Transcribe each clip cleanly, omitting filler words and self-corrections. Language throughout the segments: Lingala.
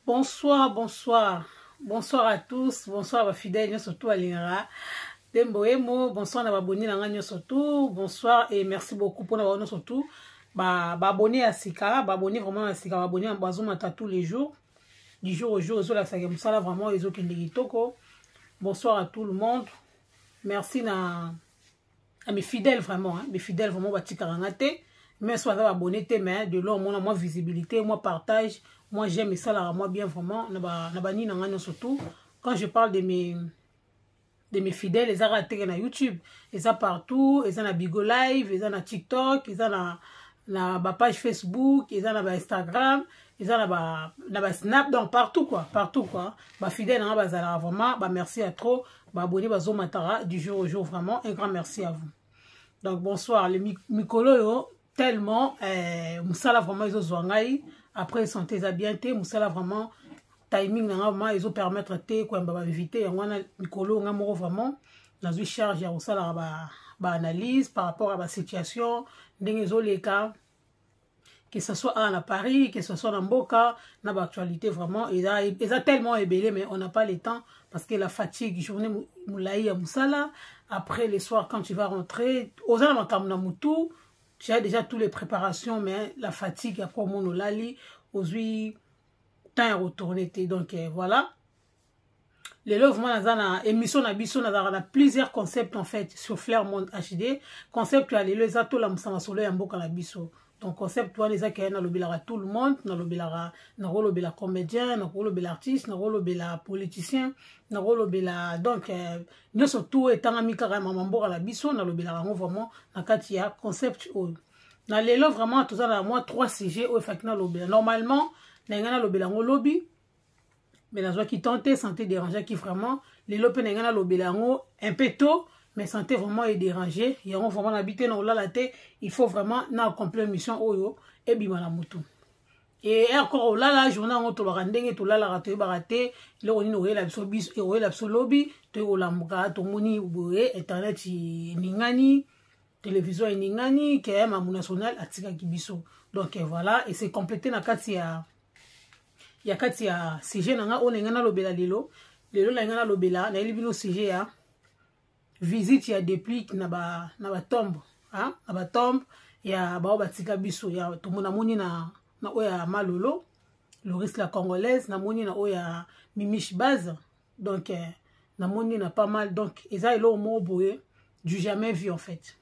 Bonsoir, bonsoir. Bonsoir à tous. Bonsoir ba fidèles nyonso tout alingaka. Dembo Emo, bonsoir na baboni na nga nyonso tout. Bonsoir et merci beaucoup pour na ba nyonso tout. Ba ba abonné ya sika, ba abonné vraiment ya sika, ba abonné bazomata tous les jours. Du jour au jour ezolakisaka mosala vraiment ezokende kitoko. Bonsoir à tout le monde. Merci na à mes fidèles vraiment, hein, mes fidèles vraiment batikaka nga te. Même si baza abonné te, mais de loin omona moi visibilité, moi partage, moi j'aime esalaka moi bien vraiment na ba na banini na nga nyonso tout. Quand je parle de mes fidèles, eza kaka teke na YouTube, eza partout, eza na Bigo Live, eza na TikTok, eza na bapage Facebook, eza na baInstagram, eza na ba Snap, donc partout quoi, partout quoi. Bafidèle na nga bazalaka vraiment bamerci ya trop. Baabonné bazomataka du jour au jour, vraiment un grand merci à vous. Donc bonsoir. Le mikolo oyo tellement mosala vraiment ezozwa ngai. Après, santé eza bien te, mosala vraiment, timing na nga vraiment ezopermettre te koyamba bainvité. Yango wana mikolo nga moko vraiment nazwi charge ya kosalaka baanalyse par rapport à basituation ndenge ezoleka, que ce soit à Paris, que ce soit na mboka, na actualité vraiment, il a tellement ebele, mais on n'a pas le temps parce que la fatigue, journée molayi ya mosala, après le soir quand tu vas rentrer, oza na makambo na mutu, tu as déjà toutes les préparations, mais la fatigue, après omona olali, ozwi temps ya retourner te. Donc voilà. Lelo vraiment naza na émission na biso, nazalaka na plusieurs concepts en fait sur Flair Monde HD. Concept ya lelo eza tolamusa masolo ya mboka na biso. Donc concept wana eza keye nalobelaka tout le monde, nalobelaka, nakolobela comédien, nakolobela artiste, nakolobela politicien, nakolobela donc nyonso tout etangami kaka mama mboka na biso, nalobelaka yango vraiment na kati ya concept oyo. Na lelo vraiment toza na mwa trois sujets oyo efaki nalobela. Normalement na ngai nalobela yango lobi, mais nazwaki temps te, santé dérangeaki vraiment. Lelo mpe na ngai nalobela yango un peu tôt, mais santé vraiment edéranger yango vraiment nabi te na kolala te. Il faut vraiment na accomplir mission oyo ebima na motu e encore olala journée yango. Tolobaka ndenge tolalaka, toyebaka te eloko nini oyela biso, biso ekoyela biso lobi. Toyei kolamuka, tomoni boye internet eningani, télévision eningani ke Mamu National atikaki biso. Donc voilà, et c'est complété na kati ya sujet na nga oyo na ngai nalobela lelo. Lelo na ngai nalobela, nayeli bino sujet ya visite ya Déplique na batombe, na batombe ya bao batika biso. Ya namoni na oyo ya Malolo Loris la Congolaise, namoni na oyo ya Mimiche Base, donc namoni na pas mal. Donc eza eloko moko boye du jamais vu en fait,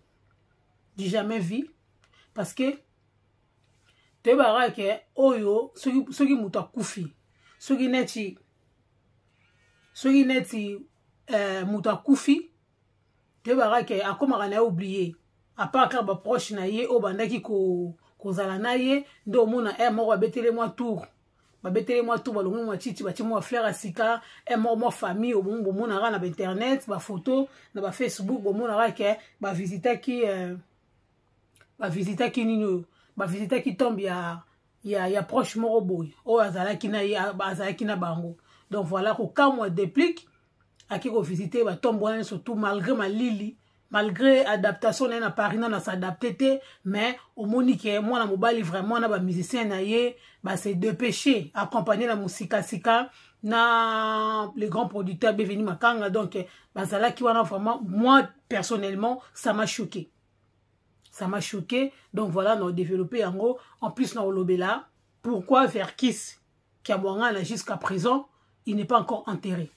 du jamais vu, parce que toyebaka ke oyo soki moto akufi, soki neti moto akufi, toyebaka ke akomaka na ye oublié, à part kaka baproche na ye oyo bandaki kozala na ye nde omona aire moko babeteli mwa tour, babeteli mwa tour, balongoli mwa titi, batie mwa fleur ya sika, aire moko mwa famille. Bomonaka na bainternet, bafoto na bafacebook, bomonaka ke bavisitaki nini oyo, bavisitaki tombe ya proche moko boye oyo azalaki na ye, azalaki na bango. Donc voilà, kokamwa, Déplique aki kovisite batombe wana surtout malgré malili, malgré adaptation na ye na Paris, nano as'adapte te, mais omoni ke mwana mobali vraiment na bamusicien na ye base dépêché, accompagné na mosikasika na le grand producteur Beveni Makanga. Donc bazalaki wana vraiment, moi personnellement ça m'a choqué, ça m'a choqué. Donc voilà, na développé yango. En plus na olobela pourquoi Verkis Kiabwangana jusqu'à présent il n'est pas encore enterré.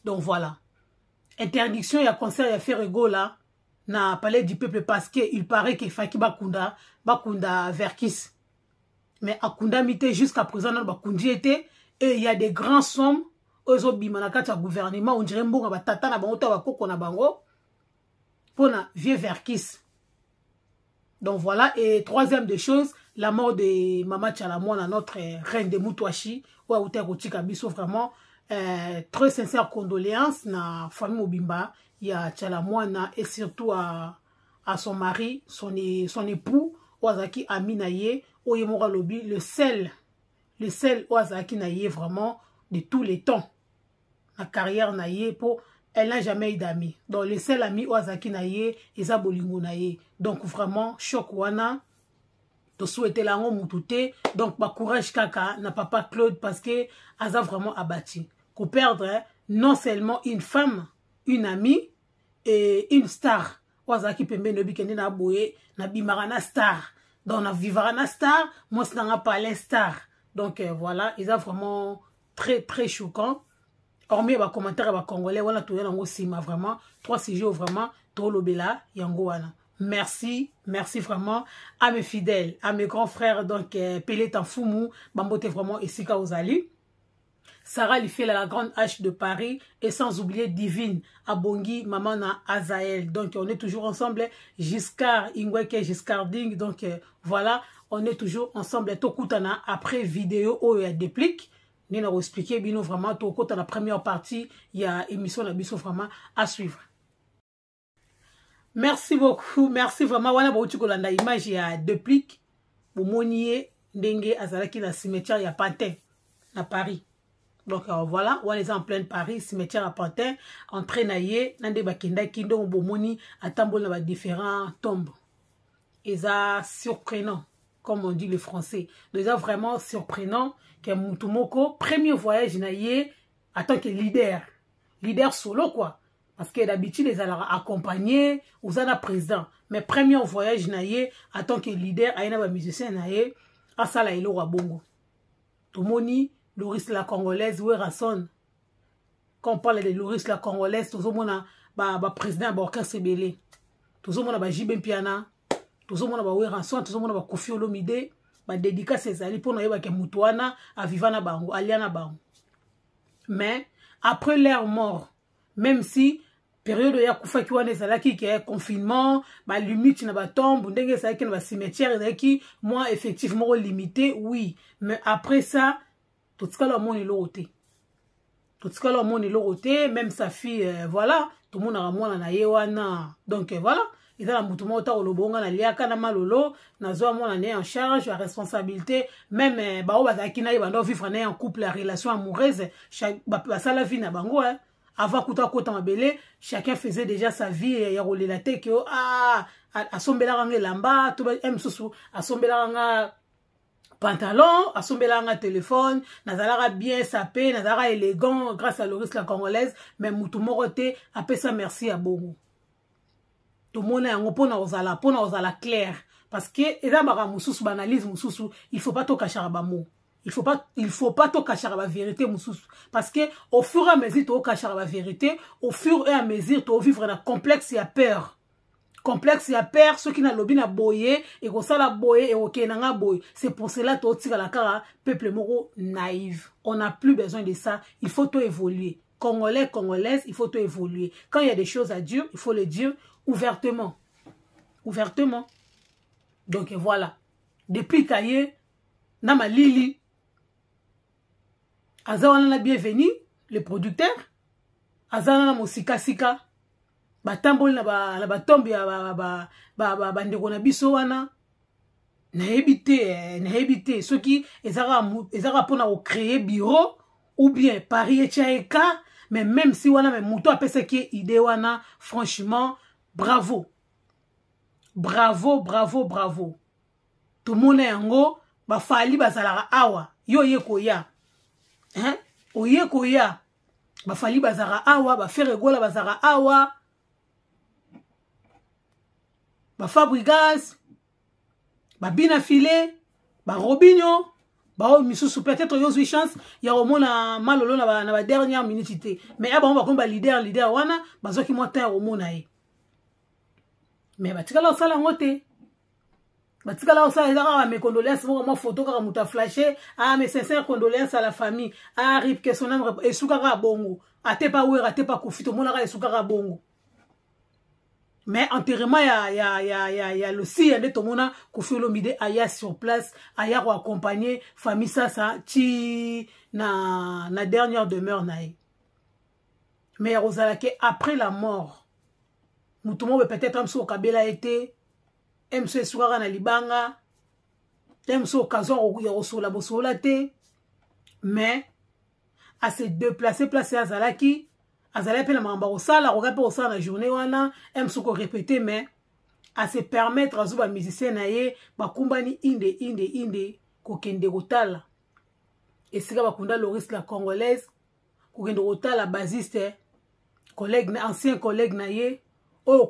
Donc voilà, interdiction ya concert ya Ferre Gola na Palais du Peuple, parce que il paraît que faki bakunda Verkis, mais akundami te jusqu'à présent, nano bakundi ye te. Et il y a des grands sommes oyo ezobima na kati ya gouvernement, on dirait mbongo batata na bango to bakoko na bango, mpona vieux Verkis. Donc voilà. Et troisième des choses, la mort de Mama Tshala Muana, notre reine de Mutwashi, oyo auta kotika biso. Vraiment très sincère condoléances na famille mobimba ya Tshala Muana et surtout à son mari, son époux oyo azalaki ami na ye, oyo ye moko alobi le seul oyo azalaki na ye vraiment de tous les temps na carrière na ye, mpo Elle n'a jamais eu d'amis. Donc le seul ami oyo azalaki na ye eza bolingo na ye. Donc vraiment choc wana tosouhaitela yango mutu te. Donc bacourage kaka na papa Claude, parce que aza vraiment abattu koperdre non seulement une femme, une amie et une star oyo azalaki pembeni. Oyebi kende na boye, nabimaka na star, donc navivaka na star, mwasi nanga palin star. Donc voilà, eza vraiment très très choquant. Hormis bacommentaire ya bacongolais wana, toya nango nsima. Vraiment trois sujets vraiment tolobela yango wana. Merci, merci vraiment à mes fidèles, à mes grands frères. Donc Pelé Tanfumu, bambote vraiment esika ozali. Sarah Lifela, la grande H de Paris, et sans oublier Divine Abongi, maman na Azael. Donc on est toujours ensemble. Giscard Ingweke, Giscard Ding. Donc voilà, on est toujours ensemble. Tokutana après vidéo oyo ya Déplique. Nena expliquer bino vraiment tokota la première partie, il y a émission na biso vraiment à suivre. Merci beaucoup, merci vraiment. Wana bauti kolanda image ya Déplique. Bomoni ye ndenge azalaki na cimetière ya Pantin na Paris. Donc voilà, wana eza en pleine Paris, cimetière ya Pantin, entrée na ye na nde bakendaki, ndongo bomoni atamboli na badifférents tombes. Eza surprenant, comme on dit le français. Donc eza vraiment surprenant ke mutu moko, premier voyage na ye en tant que leader, leader solo quoi, parce que d'habitude ezalaka accompagné, oza na président, mais premier voyage na ye en tant que leader, aye na bamusicien na ye, asala eloko ya bongo. Tomoni Loris la Congolaise, Werason. Quand on parle de Loris la Congolaise, tozomona baprésident ya baorchestre ebele, tozomona baJB Mpiana, tozomona baWerason, tozomona baKofi Olomide. Badédicace ezali mpona oyebaka motu wana aviva na bango, alia na bango. Mais après leur mort, même si période oyo akufaki wana ezalaki ke confinement, balimite na batombe ndenge ezalaki na bacimetière, ezalaki mwa effectif moko limité, oui, mais après ça totikala omona eloko te, totikala omona eloko te. Même sa fille, voilà, tomonaka mwana na ye wana. Donc voilà, eza na motu moko ta koloba onga naliaka na malolo, nazwa mwana na ye en charge ya responsabilité. Même bao bazalaki na ye, bando vivre na ye en couple, ya relation amoureuse, basala vie na bango, hein. Avant kuta akota mabele, chacun faisait déjà sa vie ya kolela te ke ah, asombelaka nga elamba to mosusu, asombelaka nga pantalon, asombelaka nga téléphone, nazalaka bien sapé, nazalaka élégant grâce à Loris la Congolaise. Mais mutu moko te apesa merci ya bongo. Tomona yango mpona kozala clair, parce que eza makambo mosusu, baanalyse mosusu, il faut pas tokachaka bamo, il faut pas tokachaka bavérité mosusu, parce que au fur et à mesure tokachaka bavérité, au fur et à mesure tovivre na complexe ya peur, complexe ya peur. Soki nalobi na boye, ekosala boye, ekokende na nga boye. C'est pour cela totikala kaka peuple moko naïve. On n'a plus besoin de ça. Il faut to évoluer, Congolais, Congolaise, il faut to évoluer. Quand il y a des choses à dire, il faut le dire ouvertement, ouvertement. Donc voilà, depuis kaye na malili aza wana na Bienvenu le producteur, aza wana na mosikasika, batamboli na batombe ya bandeko na biso wana. Nayebi te, nayebi te soki ezaka mpona kocréer bureau ou bien Paris etya eka. Mais même si wana, mais moto apesaki ye idée wana, franchement bravo, bravo, bravo, bravo. Tomona yango, bafali bazalaka awa, yo oye koya, hein? Oye koya, bafali bazalaka awa, baFerre Gola bazalaka awa, baFabregas, babina file, baRobinho, baoyo misusu. Peut-être yo ozwi chance ya komona Malolo na badernière minute te, mais ya bango bakomi baleader, leader wana bazwaki mwa temps ya komona ye, mais batikala kosala yango te. Batikala kosala eza kaka mes condoléances moko, mwa photo kaka moto aflashe: "Ah, mes sincères condoléances à la famille, ah, rip, que son âme." Esuka kaka bongo. Ate pa Wera, ate pa Kofi, tomonaka esuka kaka bongo. Mais enterrement ya Losia nde tomona Kofi Olomide aya sur place, aya koaccompagner famille Sasa ti na dernière demeure na ye. Mais ya kozala ke après la mort, motu moko peut-être mosu okabela ye te, mosu esukaka na libanga te, mosu occasion ya kosola bosola te, mais ase déplacer place azalaki. Azalaki mpe na makambo ya kosala, akoki mpe kosala na journée wana m soki korepete, mais ase permettre azwi bamusicien na ye, bakumbani inde inde inde kokende kotala esika bakunda Loris la Congolaise, kokende kotala basiste collègue, ancien collègue na ye, oyo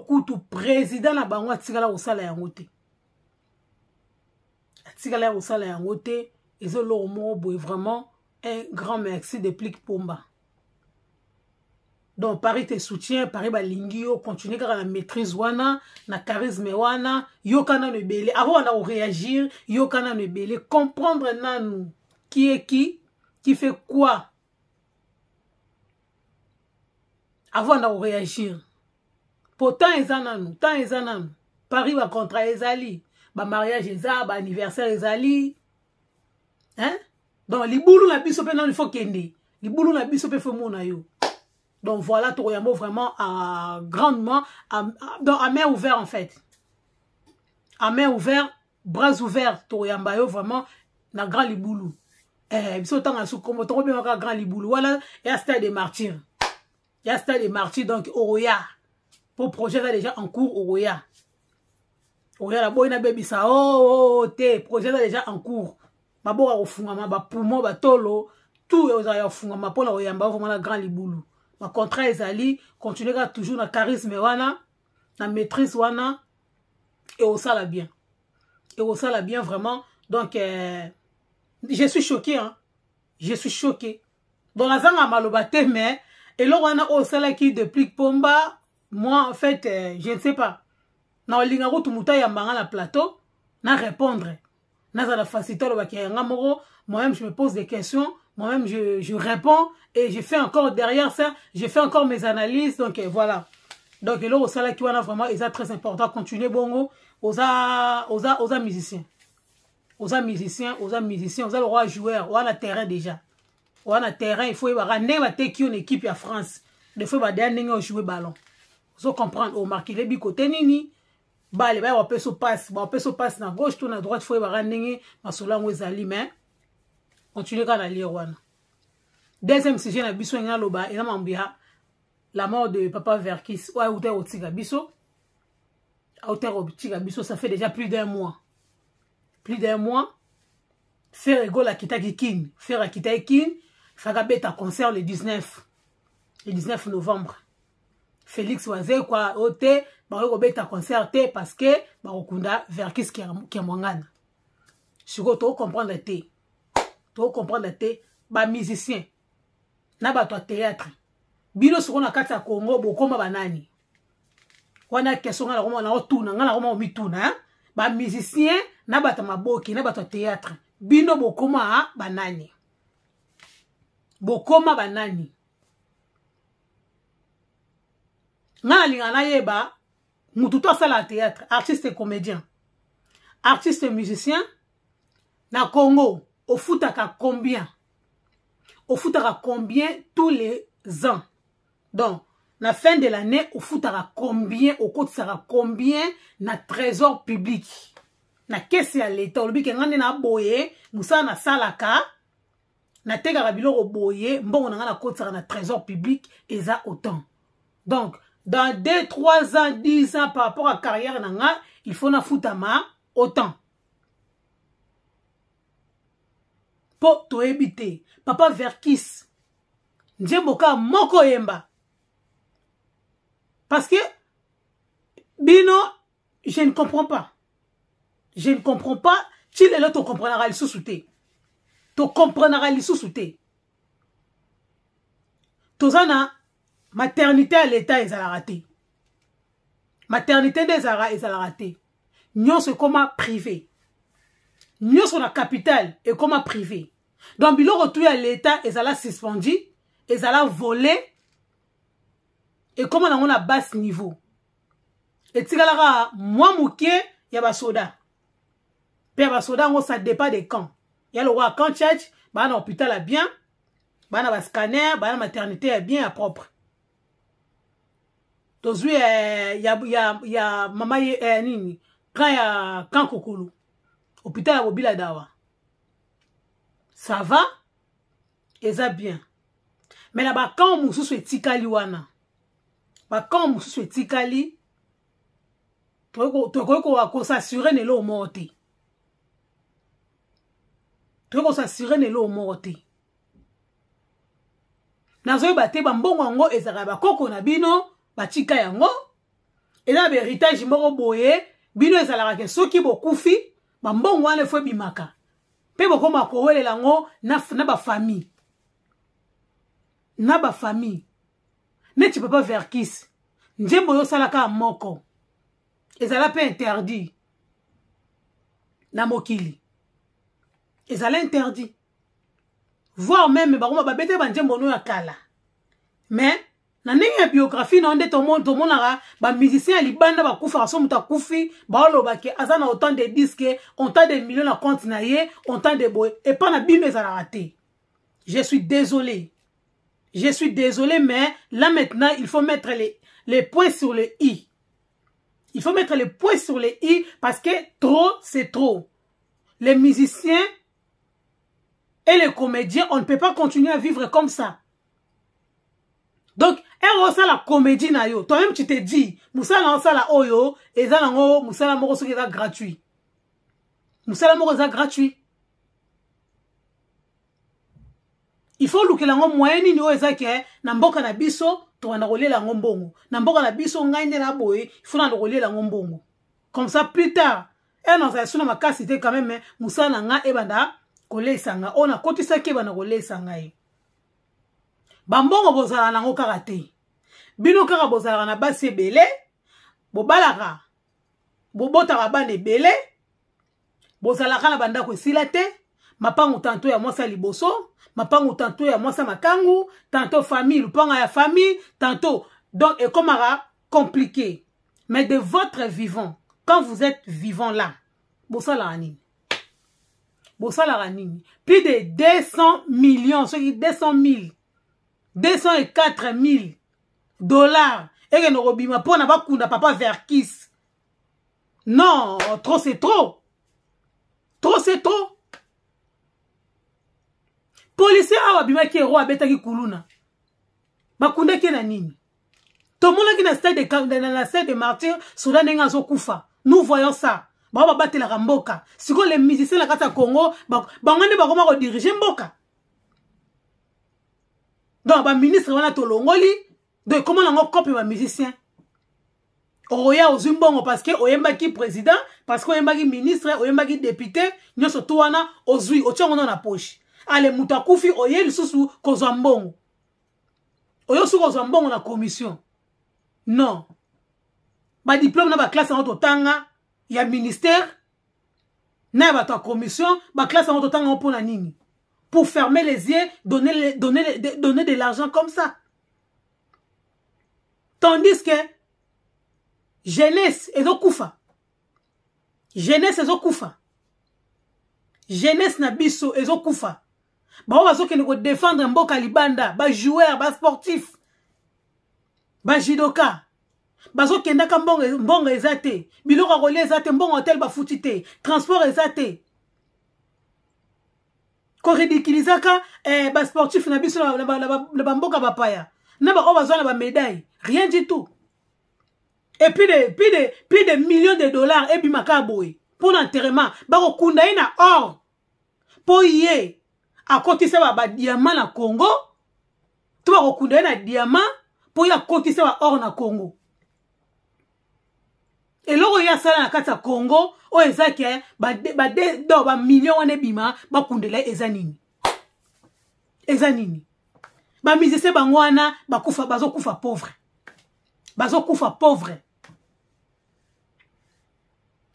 kutu président na bango atikala kosala yango te, atikala ya kosala yango te. Eza eloko moko boye vraiment. Un grand merci Deplick Pomba. Donc Paris te soutient, Paris balingi yo, continue kaka na maîtrise wana, na charisme wana. Yoka nanu ebele avant wana koréagir, yoka nanu ebele, comprendre nanu qui est qui, qui fait quoi avant na koréagir, po temps eza nanu, temps eza nanu. Paris bacontrat ezali, bamariage eza, baanniversaire ezali, hein? Donc libulu na biso mpe nanu, faut kende libulu na biso mpe, faut mona yo. Donc voilà, tokoyambo vraiment à, grandement à, donc à main ouvert en fait, à main ouvert, bras ouvert, tokoyamba yo vraiment na grand libulu. Biso otanga su kombo, tokobengaka grand libulu wana ya Stade de Martyr, ya Stade de Martyr. Donc okoya po projet eza déjà en cours, okoya, okoya na boyi nabebisa oh, oh, te, projet eza déjà en cours. Maboka kofungama, bapoumon, batolo, tout ezala ya kofungama mpona koyamba vraiment na grand libulu. Bacontrat ezali, continue kaka toujours na charisme wana, na maîtrise wana, ekosala bien, ekosala bien vraiment. Donc je suis choqué, hein? Je suis choqué. Donc nazanga maloba te, mais eloko wana oyo osalaki Deplick Pomba, moi en fait, je ne sais pas, na olinga kutu moto ayambanga na plateau na répondre, nazala facilité alobaki yanga moko. Moi-même je me pose des questions, moi-même je réponds et je fais encore derrière ça, je fais encore mes analyses. Donc voilà, donc eloko osalaki wana vraiment eza très important. Continue bongo, oza musicien, oza musicien, oza musicien, oza le roi joueur wana terrain déjà, wana terrain. Il faut yebaka ndenge bateki yo na équipe ya France, des fois badeya ndenge ojoue ballon, ozo comprendre, omarkele bikote nini bale baya bapesa passe, bapesa passe na gauche to na droite, faut yebaka ndenge masolo yango ezali. Mais continue kaka na lire wana. Deuxième sujet na biso ndenge naloba, eza mambo ya la mort de papa Verkis oyo auta kotika biso, auta kotika biso, ça fait déjà plus d'un mois, plus d'un mois. Ferre Gola akitaki Kin, Ferre akitaki Kin, faka beta concert le 19, le 19 novembre. Félix Wazekwa o te, bakoki kobeta concert te parce que bakokunda Verkis Kiamwangana. Sikoyo tokocomprendre te, tokocomprendre te. Bamusicien na bato ya théâtre, bino sikoyo na kati ya Congo bokóma banani? Wana question ngai nakoma naotuna, ngai nakoma komituna. Bamusicien na bato ya maboki na bato ya théâtre, bino bokóma banani? Bokóma banani? Ngai nalinga nayeba mutu to asala théâtre, artiste comédien, artiste musicien na Congo, ofutaka combien? Ofutaka combien tous les ans? Donc na fin de l'année ofutaka combien? Okotisaka combien na trésor public, na caisse ya leta? Olobi ke ngai nde na boye, mosala nasalaka, natekaka biloko boye, mbongo na ngai nakotisaka na trésor public eza autant. Donc dans 2, 3 ans, 10 ans, par rapport à carrière na nga, il faut nafutama autant. Mpo toyebi te, papa Verkis, nzembo kaka moko oyemba, parce que bino, je ne comprends pas, je ne comprends pas. Ti lelo tokomprenaka lisusu te, tokomprenaka lisusu te. Toza na maternité ya leta ezalaka te, maternité nde ezalaka, ezalaka te. Nyonso ekóma privé, nyonso na capitale ekóma privé. Donc biloko tu ya leta ezala suspendu, ezala volé, ekóma nango na basse niveau. Etikalaka mwa moke ya basoda, mpe ya basoda yango ça dépend des camps. Ya lokola camp Tshatshi, baa na hôpital ya bien, baa na bascanner, baa na maternité ya bien, ya propre. Tozwi ya mama ye, nini, camp ya camp Kokolo, hôpital ya Bobila Dawa, ça va, eza bien. Mais na bacamp mosusu etikali wana, bacamp mosusu etikali, tokoki kosasure na eloko moko te, tokoki kosasure na eloko moko te. Nazoyeba te, bambongo yango ezalaka bakoko na bino batika yango, eza na bahéritage moko boye. Bino ezalaka ke soki bokufi, bambongo wana efo ebimaka mpe bokoma kowelela yango na bafamille, na bafamille. Neti papa Verkis, nzembo oyo osalaka moko ezala mpe interdit na mokili, ezala interdit, voire même bakoma babetaki banzembo no ya kala. Mais na ndenge ya biographie na yo nde tomonaka bamusicien ya libanda bakufaka. So moto akufi, baolobake aza na autant de disque, autant de million na compte na ye, autant de boye. Epa na bino ezalaka te. Je suis désolé, je suis désolé, mais là maintenant il faut mettre les points sur le i. Il faut mettre les points sur les i parce que trop, c'est trop. Les musiciens et les comédiens, on ne peut pas continuer à vivre comme ça. Donc ere osala comédie na yo, toi-même tu te dis: mosala na osala oyo eza nango mosala moko soki eza gratuit, mosala moko eza gratuit, il faut olukela yango moyen nini oyo eza ke na mboka na biso tokanda kolela yango mbongo. Na mboka na biso, ngai nde na boye, il faut nanda kolela yango mbongo. Comme ça, plus tard, ere nazala so na makasi te, quand même mosala na ngai ebanda kolesa nga, oyo nakotisaki ebanda kolesa ngai. Bambongo bozala nango kaka te. Bino kaka bozalaka na basi ebele, bobalaka, bobotaka bana ebele, bozalaka na bandako esila te, mapangu tanto ya mwasi ya liboso, mapangu tanto ya mwasi ya makangu, tanto famille, lupanga ya famille, tanto. Donc ekomaka compliqué. Mais de votre vivant, quand vous êtes vivant là, bosalaka nini? Bosalaka nini? Plus de 200 millions, soki 200 000, 204 000 $ ekende kobima mpo na bakunda papa Verkis. Non, trop c'est trop, trop c'est trop. Policier awa abimaki ero, abetaki kuluna, bakundaki ye na nini? Tomonaki na stade de Martyr, soda ndenge azokufa. Nous voyons ça. Bao babatelaka mboka. Sikoyo les musiciens na kati ya Congo, bango nde bakoma kodiriger mboka. Donc baministre wana tolongoli, donc ekoma nango cope bamusicien. Oya ozwi mbongo parce que oyembaki président, parce que oyembaki ministre, oyembaki député, nyonso tu wana ozwi, otia yango na poche. Ale, moto akufi, oye lisusu kozwa mbongo, oyo soki kozwa mbongo na commission. Non, badiplôme na baclasse yango totanga ya ministère na ya bato ya commission, baclasse yango totanga yango mpona nini? Pour fermer les yeux, donner de l'argent comme ça, tandis que jeunesse ezokufa, jeunesse ezokufa, jeunesse na biso ezokufa. Bango bazokende kodéfendre mboka libanda, bajoueur, basportif, bajudoka bazokendaka, mbongo, mbongo eza te, biloko ya kolia eza te, mbongo hotel bafuti te, transport eza te. Koridiculizaka basportif na biso na bamboka bapaya, na baoyo bazwa na bamédaille, rien du tout. Et plus de millions de dollars ebimaka boye mpo na enterrement. Bakokunda ye na or mpo ye akotisa badiamant na Congo, to bakokunda ye na diamant mpo ye akotisa baor na Congo? Eloko ye asala na kati ya Congo oyo eza ke bamillion wana ebima, bakundela ye, eza nini? Eza nini? Bamusicien bango wana bakufa, bazokufa pauvre, bazokufa pauvre.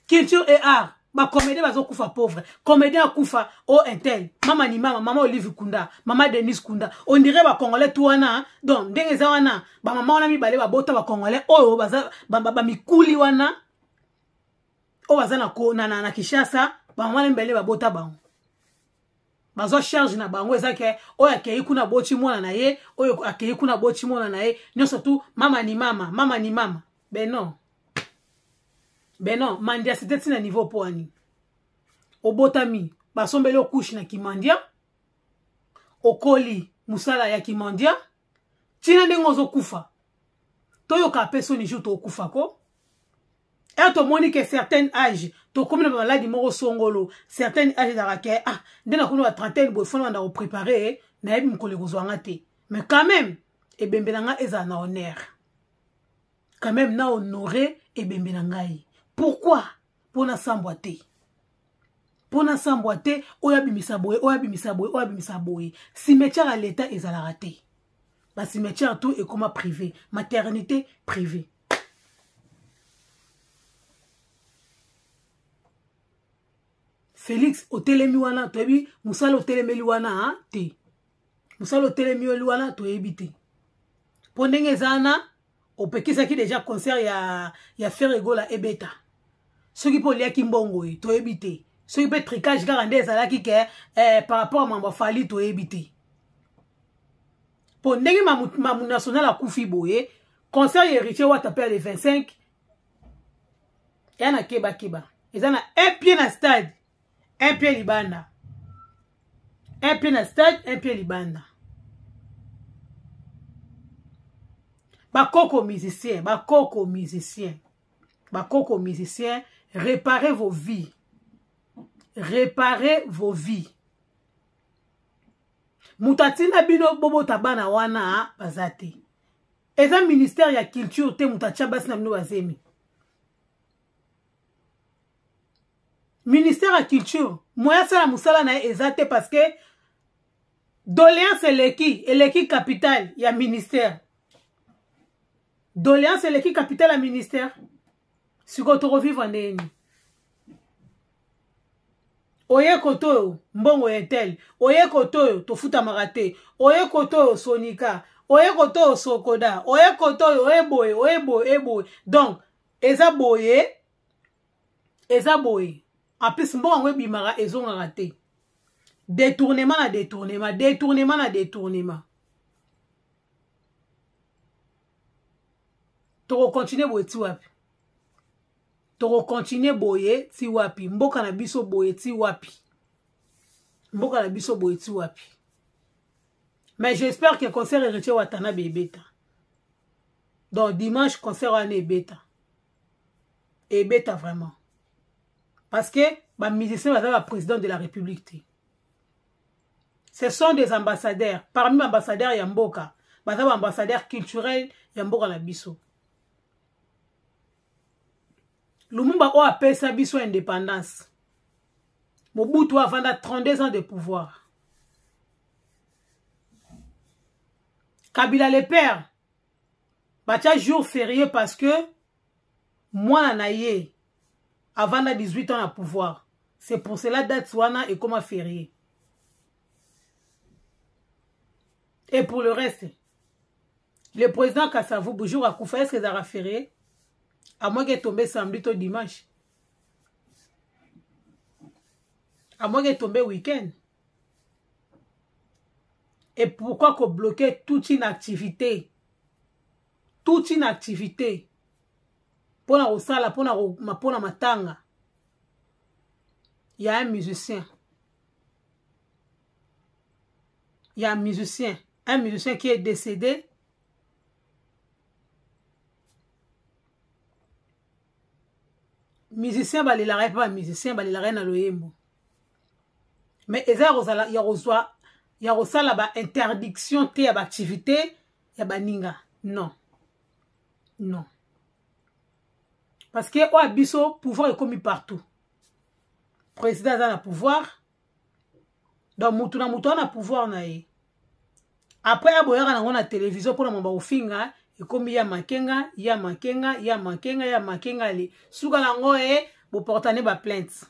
Culture et art, bacomédien bazokufa pauvre. Comédien akufa o intel, mama ni mama, mama Olive Kunda, mama Denise Kunda. On dirait bacongolais tu wana. Donc ndenge eza wana, bamama wana mibale babota bacongolais oyo baza bamikuli wana oyo baza na Kinshasa. Bamama wana mibale babota bango, bazwa charge na bango. Eza ke oyo akei kuna boti mwana na ye, oyo akei kuna boti mwana na ye, nyonso tu mama ni mama, mama ni mama. Ben non, ben non, mendiacité ntina niveau mpo wani obotami, basombeli ocouche na kimandia, okoli mosala ya kimandia. Ntina ndenge ozokufa, toyoka mpe soni jour tokokufa ko. Ere tomoni ke certaine age tokomi na bamaladi moko songolo, certaine age ezalaka ke ah, nde nakomi na ba trentaine boye, fona banda koprépare, nayebi mokolo ekozwa nga te, mais quand même ebembe na nga ezala na honneur, quand même na honore ebembe na ngai. Pourquoi? Mpo nasambwa te, mpo nasambwa te. Oyo abimisa boye, oyo abimisa boye, oyo abimisa boye. Cimetière ya leta ezalaka te, bacimetière tout ekoma privé, maternité privé. Félix otelemi wana, toyebi mosala otelemeli wana te, mosala otelemi wana toyebi te, mpo ndenge eza wana opekisaki deja concert ya Ferre Gola ebeta. Soki mpe oliaki mbongo ye, toyebi te. Soki mpe tricage kaka nde ezalaki ke par rapport a mambo Fally, toyebi te. Mpo ndenge Mamu National akufi boye, concert ya Héritier Wata mpe ya le 25 eya na kebakeba, eza na un pied na stade, un pied libanda, un pied na stade, un pied libanda. Bakoko musicien, bakoko musicien, bakoko musicien, réparez vos vies, réparez vos vies. Moto atinda bino bobota bana wana baza te. Eza ministère ya culture te moto atya basi na bino bazemi. Ministère ya culture moya asala mosala na ye eza te, parce que doléance eleki, eleki capitale ya ministère, doléance eleki capitale ya ministère. Sikoyo tokovivre ndenge nini? Oye kote oyo mbongo ya tel, oye kote oyo tofutamaka te, oye kote oyo sonika, oye kote oyo sokoda, oye kote oyo oye boye, oye boye, oye boye. Donc eza boye, eza boye. En plus mbongo yango ebimaka, ezongaka te. Détournement na détournement, détournement na détournement. Tokokontinue boye ti wapi? Tokokontinue boye ti wapi? Mboka na biso boye ti wapi? Mboka na biso boye ti wapi? Mais j'espère que concert Héritier Watanabe ebeta. Donc dimanche concert wana ebeta, ebeta vraiment, parce que bamusicien baza baprésident de la République te, ce sont des ambassadeurs. Parmi baambassadeurs ya mboka, baza baambassadeur culturel ya mboka na biso. Lumumba oyo apesa biso indépendance, Mobutu oyo avanda 32 ans de pouvoir, Kabila le père batia jour férié parce que mwana na ye avanda 18 ans na pouvoir. C'est pour cela date wana ekoma férié. Et pour le reste, le président Kasavubu, jour akufa, est ce que ezalaka férié? À moins que tombe samedi to dimanche, à moins que tombe week-end. Et pourquoi ko bloquer toute une activité, toute une activité mpona kosala, mpona matanga ya un musicien, ya un musicien, un musicien qui est décédé? Musicien balelaka ye mpe, bamusicien balelaka ye na loyembo, mais eza ya kozala, ya kozwa, ya kosala bainterdiction te ya baactivité ya baninga. Non, non, parce que oyo biso pouvoir ekomi partout. Président aza na pouvoir, donc mutu na mutu aza na pouvoir na ye. Après aboyaka nango na télévision mpona mamba kofinga, ekomi ya makenga, ya makenga, ya makenga, ya makenga. Ale suka nango e boportane baplainte.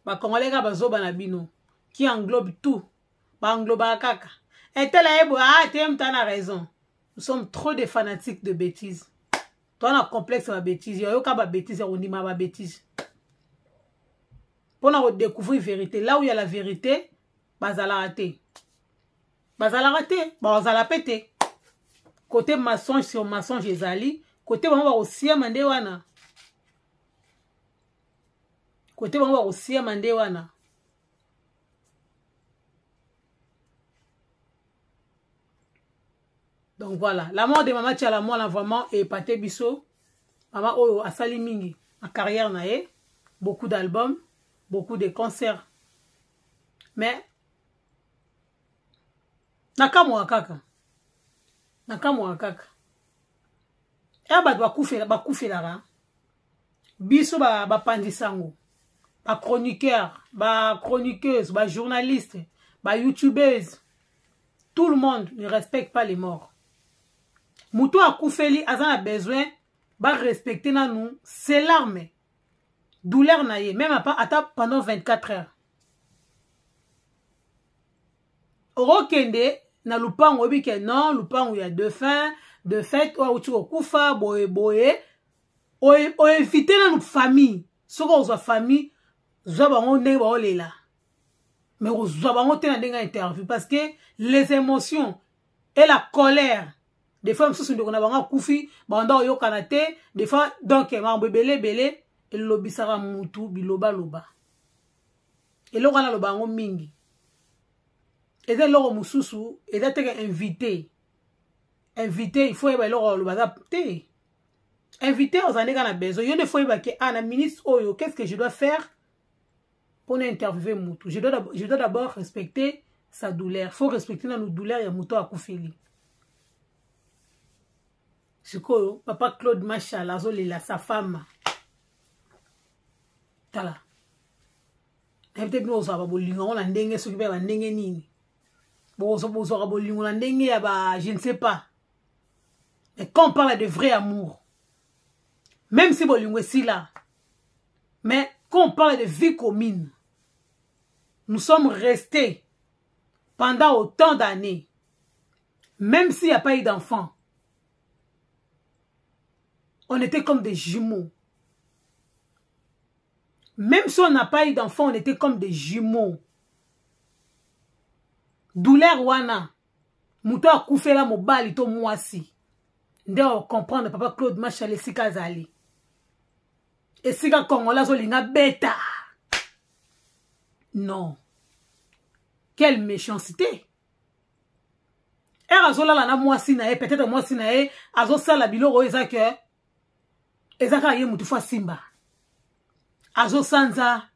Bakongolais kaka bazoba na bino qui englobe tout, baenglobaka kaka etela ye boye. Ah te, mutu na raison. Nous sommes trop des fanatiques de bêtises. Toa na complexe ya babêtise, yoyoka babêtise, ya kondima babêtise mpona kodécouvrir vérité. Là où il y a la vérité, bazalaka te, bazalaka te, bazala mpe te. Côté mensonge sur mensonge ezali, côté bango bakosiama nde wana, côté bango bakosiama nde wana. Donc voilà, la mort de Mama Tshala Mwana vraiment epate biso. Mama oyo asali mingi na carrière na ye, beaucoup d'albums, beaucoup de concerts. Mais nakamwaka kaka, nakamwaka kaka ya bato bakufela, bakufelaka biso bapanzi sango, bachroniqueur, bachroniqueuse, bajournaliste, bayoutubeuses, tout le monde ne respecte pas les morts. Moto akufeli aza na besoin barespecte nanu ses larmes, douleur na ye, même ata pendant 24 heures. Okokende na lupango, oyebi ke non, lupango ya défunt de fait oyo auti kokufa boye boye, oevite nanu famille. Soki ozwa famille, zwa bango ndenge baolela, mais kozwa bango te na ndenge ya interview, parce que les émotions et la colère, des fois mosusu ndeko na bango akufi, banda oyokana te des fois. Donc makambo ebele ebele elobisaka mutu bilobaloba. Eloko wana aloba yango mingi, eza eloko mosusu, eza teke invité, il faut yeba eloko aloba. Aza te invité, ozala ndenge na besoin yo nde faut yeba ke ah, na minute oyo, qu'est ce que je dois faire mpona interviewer mutu? Je dois d'abord respecter sa douleur. Faut respecter nanu douleur ya moto akufeli. Sikoyo papa Claude Mashala azolela sa femme. Tala, nayebi te bino ozwaka bolingo yango na ndenge soki mpe bandenge nini, bozwaka bolingo na ndenge ya ba, je ne sais pas. Mais quand on parle de vrai amour, même si bolingo esila, mais quand on parle de vie commune, nous sommes restés pendant autant d'années, même s'il n'y a pas eu d'enfant, on était comme des jumeaux. Même si on n'a pas eu d'enfant, on était comme des jumeaux. Douleur wana, moto akufela mobali to mwasi nde ocomprendre papa Claude Machal esika azali, esika Congolais azolinga beta. Non, quelle méchanceté! Ere azolala na mwasi na ye, peut-être mwasi na ye azosala biloko oyo eza ke eza kaka ye motu fo asimba, azosanza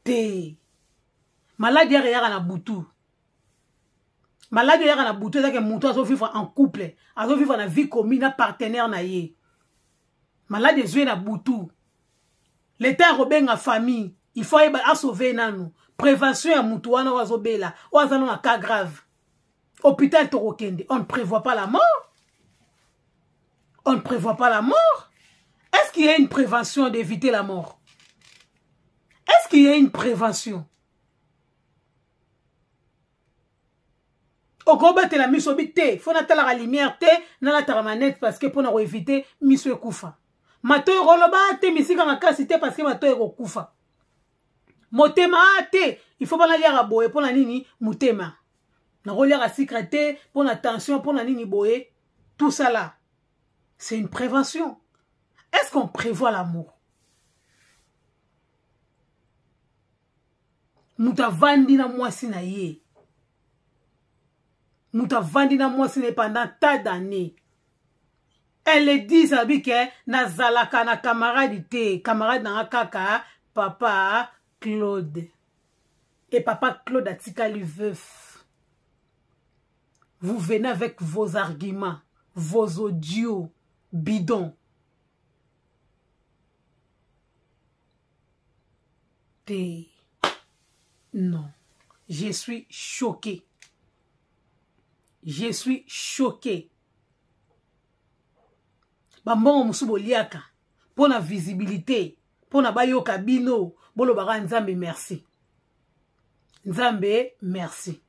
te. Maladi yaka eyaka na butu, maladi oyaka na butu. Ezake motu azovivre en couple, azovivre na vie commune na partenaire na ye, maladi ezwi na butu. Leta ya kobenga famille, il faut ayeba asauve nanu, prévention ya mutu wana oyo azobela, oyo aza nano na cas grave, hôpital tokokende. On ne prévoit pas la mort, on ne prévoit pas la mort. Est-ce qu'il y a une prévention d'éviter la mort? Est-ce qu'il y a une prévention? Okobatela miso bi te, fo natalaka lumière te, nalataka manete parce que mpona koevite miso ekufa. Matoi ekoloba te, misika makasi te parce que matoi ekokufa. Motema a te, il faut bana liaka boye mpona nini? Motema nakoliaka sucre te mpona tension, mpona nini boye? Tout ça là, c'est une prévention. Est-ce qu'on prévoit l'amour? Moto avandi na mwasi na ye, moto avandi na mwasi na ye pendant tas d'années, elle dit abi ke nazalaka na camarade te, camarade nanga kaka papa Claude. Et papa Claude atikali veuf. Vous venez avec vos arguments, vos audios bidons te. Non, je suis choqué, je suis choqué. Bambongo mosusu boliaka mpo na visibilité, mpo na bayoka bino, bolobaka Nzambe merci, Nzambe merci,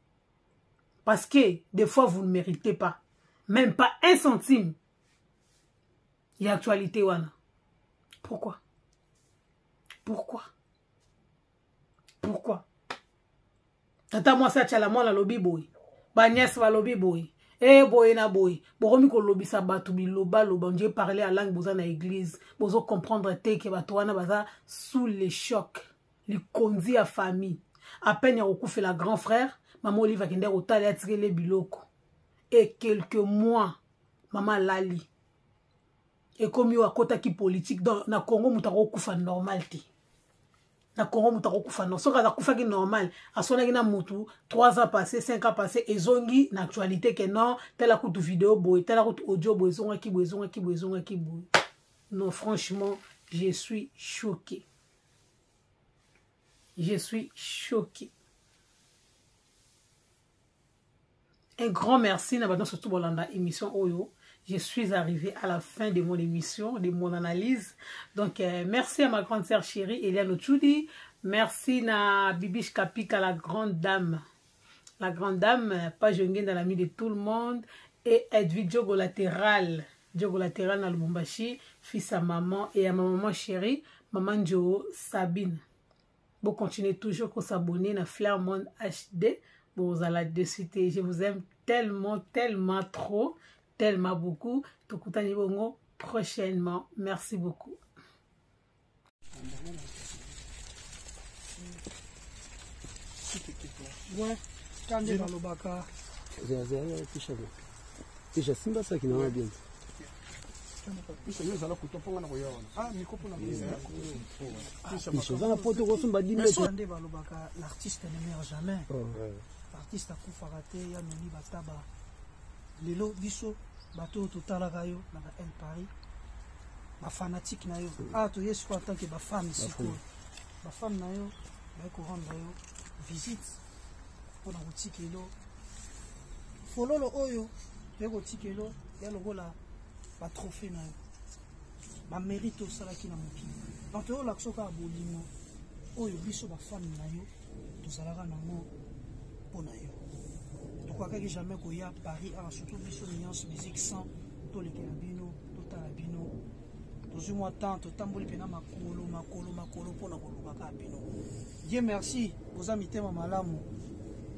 parce que des fois vous ne méritez pas même pas un centime ya actualité wana. Pourquoi, pourquoi, pourquoi? Tata mwasi atiala mwana alobi boye, baniasi balobi boye, e boye na boye, bokomi kolobisa bato bilobaloba. On parle ya langue, boza na église, bozocomprendre te ke bato wana baza sous le choc. Likonzi ya famille, à peine ya kokufela grand frère, mama Olive akende kotala, atikeli biloko. Et quelques mois, mama alali. Ekomi oyo akotaki politique. Donc na Congo moto akokufa normal te. Na Congo moto akokufa normal. Soki akufaki normal, aswanaki na motu 3 ans passé, 5 ans passé, ezongi na actualité que non, tala kutu vidéo boye, tala kutu audio boye, ezongaki boye, ezongaki boye, ezongaki boye. Non, franchement, je suis choqué. Je suis choqué. Un grand merci na bato surtout bolanda émission oyo. Je suis arrivée à la fin de mon émission, de mon analyse. Donc, merci à ma grande sœur chérie, Eliane Ochudi. Merci na Bibiche Kapika, la grande dame. La grande dame, pas jeune dans l'ami de tout le monde. Et Edwige Diogo latéral. Diogo latéral na Lubumbashi, fils à maman et à ma maman chérie, maman Joe Sabine. Bon, continuez toujours à s'abonner à Flair Monde HD. Bon, vous allez de suite. Je vous aime tellement, tellement trop, tellement beaucoup. Tokutani bongo prochainement. Merci beaucoup. Ouais, kande balobaka. Tisha simba saki na bien. Tisha oza na poto kosomba dime. Nde balobaka l'artiste ne meurt jamais. L'artiste akufaka te, ya noni bataba. Lelo biso bato oyo totalaka yo na ba El Paris, ba fanatique na yo. Ah, toye sikoyo en tant que ba fan sikoyo. Ba fan na yo baye korendre yo visite mpona kotikelo fololo oyo toye kotikelo ya lokola ba trophée na yo, ba mérite osalaki na mokili. Donc toyolakisa kaka bolingo oyo biso ba fan na yo tozalaka nango mpona yo. Tokwakaki jamais koya Paris awa, surtout biso Nuance Musique 100 tolekela bino, totala bino. Tozwi mwa temps, totamboli mpena makolo, makolo, makolo mpona koluka kaka bino. Dieu merci, boza mitema malamu.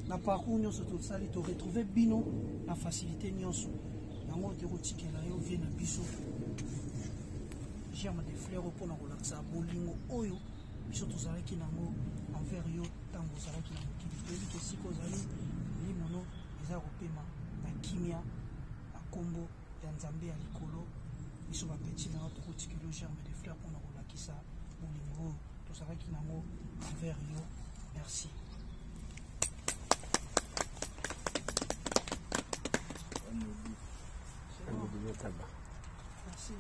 Na parcours nyonso tosali, to retrouver bino na facilité nyonso. Yango tokotikela yo vie na biso. Germe de fleurs mpona kolakisa bolingo oyo biso tozalaki nango envers yo ntango ozalaki na mokili. Toyebi ke esika ozali, molimo no eza kopema na kimia na nkombo ya Nzambe ya likolo. Biso bapeti na yo tokotikela yo germe de fleurs mpona kolakisa bolingo oyo tozalaki nango envers yo. Merci. Merci.